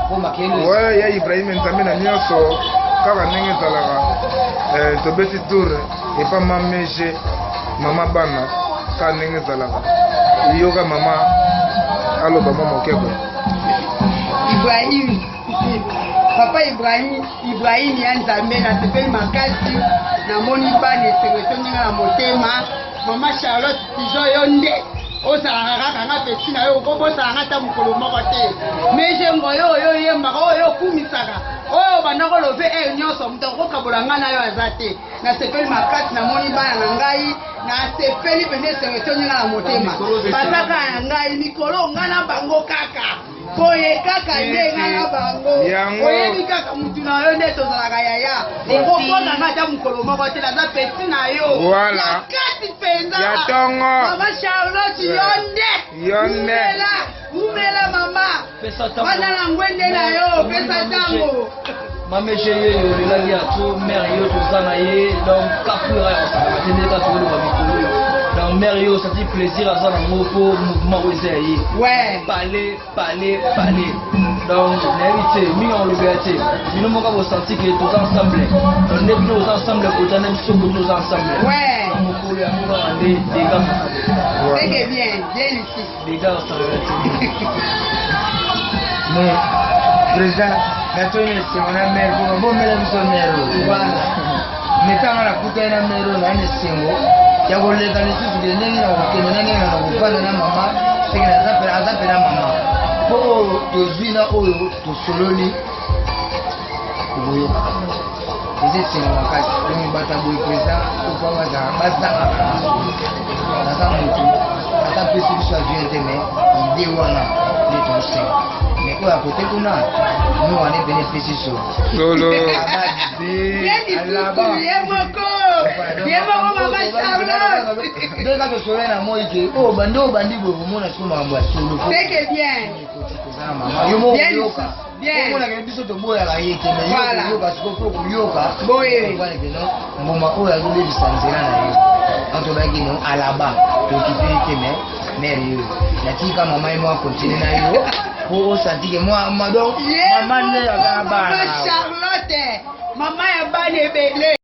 Po makelele. Ouais, ya Ibrahim Nzambe na nyonso kaka ndenge ezalaka eh, tobeti tour epa mameje mama bana kaka ndenge ezalaka yoka mama aloba mwa moke boye. Ibrahim, papa Ibrahim, Ibrahim ya Nzambe, nasepeli makasi, namoni bana esengo etondi nga na motema. Mama Charlotte Pigeon, yo nde ozalaka kaka nga peti na yo, okobosana nga ata mokolo moko te. Mejengo yo oyo oyembaka, oyo okumisaka, oyo obanda kolove e nyonso, moto akokabola nga na yo aza te. Nasepeli makasi, namoni bana na ngai, nasepeli mpenza, esengo etondi nga na motema. Baza kaka na ngai mikolo, nga na bango kaka boye kaka nde nga na bango. Yango. Oyebi kaka mutu na yo nde tozalaka yaya, okokona nga ata mokolo moko te, naza peti na yo. Voilà. Na kati mpenza Ya tongo. Mama Charlotte, yo nde. Yo nde. Umela, umela mama. Pesa ntango. Wana na ngwende na yo, pesa ntango. Mameje ye yo olelaki ya to mare yo toza na ye, donc kafuira ya kosakana te nde kaka tokoloba mikolo oyo. Donc mare yo osati plaisir aza nango mpo mouvement oyo eza ya ye. Pale pale pale, donc nayebi te mingi akolobela te, bino moko bosanti ke toza ensemble. Donc nde bino boza ensemble kota na biso koto toza ensemble. Donc mokolo yango kaka nde dega. C'est que bien bien ici. Dega kosakana te. Mais président, natoni esengo na mare mpo bomela biso mare oyo. Voilà. Me ntango nakutani na mare oyo, naa na esengo ya koleka lisusu ke ndenge na kokende na ndenge na kofanda na mama, seke aza mpe na mama, mpo oyo tozwi na oyo tosololi okoyoka eza esengo makasi. Donc bato ya boye, président, ofa bazangaka na biso. Naza motu ata pesi biso avion te, mais idée wana nde tosenga. Mais oyo akote kuna no wana epene epesi solo. Solo. Ye lisusu, ye moko, ye moko mama Charlotte. Nde kaka tosolo na moi ke oyo bandi, oyo bandi boye, komona siko makambo ya solo. C'est que bien. Toza na mama yo moko. Bien. Koyoka. Bien. Omonaka biso toboyaka ye te, mais yo koyoka siko mpo koyoka. Boye. Comprendre que non, mboma oyo azobebisa nzela na ye an tobaki no alaba tokipe te. Mais mare yo natika mama ye mwa continue na yo po osanti ke mwa ma donc Ye mama nde moko aza na mama bana. Charlotte, mama ya bana ebele.